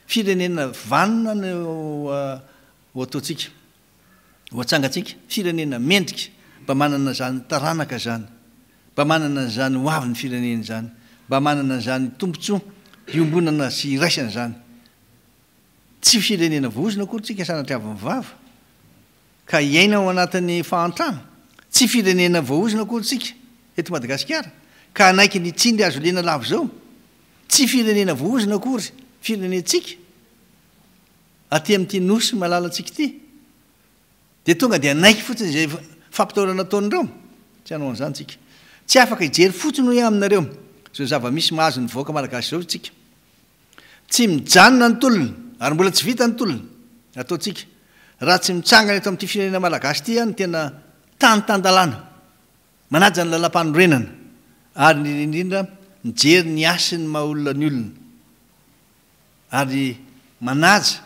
Firenena vanona no ho ataontsika, ho atsangantsika, firenena mendrika, mba manana izany taranaka izany, mba manana an'izany ho avin'ny firenena izany, mba manana an'izany tombontsoa iombonana sy iraisana izany. Tsy firenena voaozona akory tsika sanatriavin'ny vava ka hiaina ao anatin'ny fahantrana. Tsy firenena voaozona akory tsika eto Madagasikara ka hanaiky ny tsindry azo lena lava izao. Tsy firenena voaozona akory firenentsika aty amin'ity nosy malalantsika ity. Dia tonga dia hanaiky fotsiny izay fampitahorana ataon'ireo? Tsy hanao an'izany tsika. Tsy afaka hijery fotsiny hoy aho aminareo izao zava-misy mahazo ny vahoaka malagasy izao tsika. Tsy mijanona ny tolona ary mbola tsy vita ny tolona ataontsika raha tsy mitsangana eto amin'ity firenena malagasy ity ny tena tany tan-dalàna, manaja ny lalàmpanorenana ary indrindra indrindra mijery ny hasin'ny maha olona ny olona ary manaja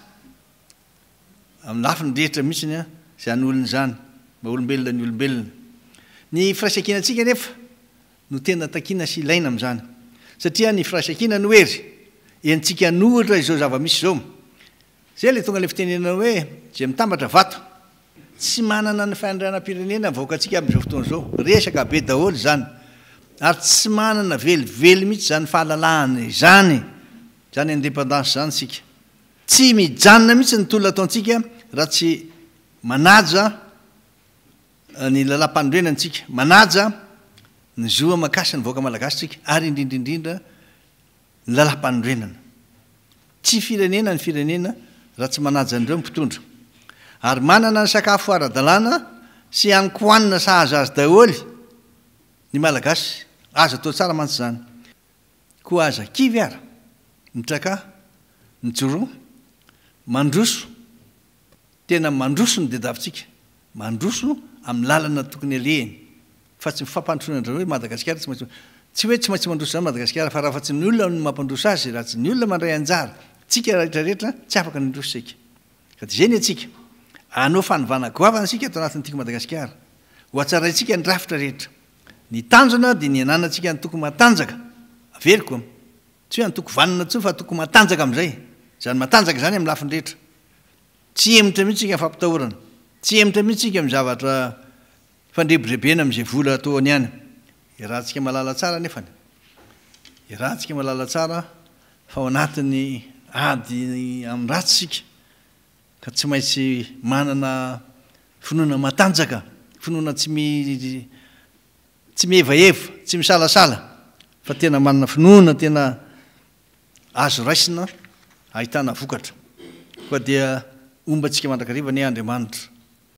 amin'ny lafiny rehetra mihitsy izany olona izany, maha olombelona ny olombelona. Ny firaisankinantsika anefa no tena takiana sy ilaina amin'izany. Satria ny firaisankina no hery entintsika hanohitra izao zava-misy izao. Izay ilay tonga ilay fitenenana hoe izay mitambatra vato. Tsy manana ny fiandrianam-pirenena ny vahoakantsika amin'izao fotoana izao. Resaka be daholo izany. Ary tsy manana velively mihitsy izany fahalalahana izany, izany indépendance izany isika. Tsy mijanona mihitsy ny tolona ataontsika raha tsy manaja ny lalàmpanorenana isika, manaja ny zo aman-kasin'ny vahoaka malagasy isika ary indrindra indrindra ny lalàmpanorenana. Tsy firenena ny firenena raha tsy manaja an'ireo ny mpitondra. Ary manana ny sakafo ara-dalàna sy hanin-kohanina sahaza azy daholo ny Malagasy. Azo atao tsara mantsy izany. Koa aza kivy ara! Mitrakà, mijoroa, mandroso. Tena mandroso ny diadavintsika, mandroso amin'ny lalana tokony alehiny fa tsy mifampandrosoana indray hoe Madagasikara tsy maintsy, tsy hoe tsy maintsy mandroso izany Madagasikara fa raha fa tsy ny olona no mampandroso azy, raha tsy ny olona mandray anjara, tsika rehetra rehetra tsy afaka ny handroso isika. Ka dia izay ny antsika, hanao fanovana goavana isika ato anatin'ny Tiako Madagasikara, ho hatsaraintsika ny rafitra rehetra. Ny tanjona dia ny hananantsika antoko matanjaka, averiko an, tsy hoe antoko vanona intsony fa antoko matanjaka amin'izay, izany matanjaka izany amin'ny lafiny rehetra. Tsy hihemotra mihitsy isika amin'ny fampitahorana. Tsy hihemotra mihitsy isika amin'ny zavatra fandrebirebena amin'izay vola ataony any. Iarahantsika mahalala tsara anefany. Iarahantsika mahalala tsara fa ao anatin'ny ady amin'ny ratsy isika ka tsy maintsy manana finoana matanjaka, finoana tsy mi tsy mihevaheva, tsy misalasala fa tena manana finoana tena azo raisina ahitana vokatra. Koa dia homba antsika mandrakariva anie Andriamanitra.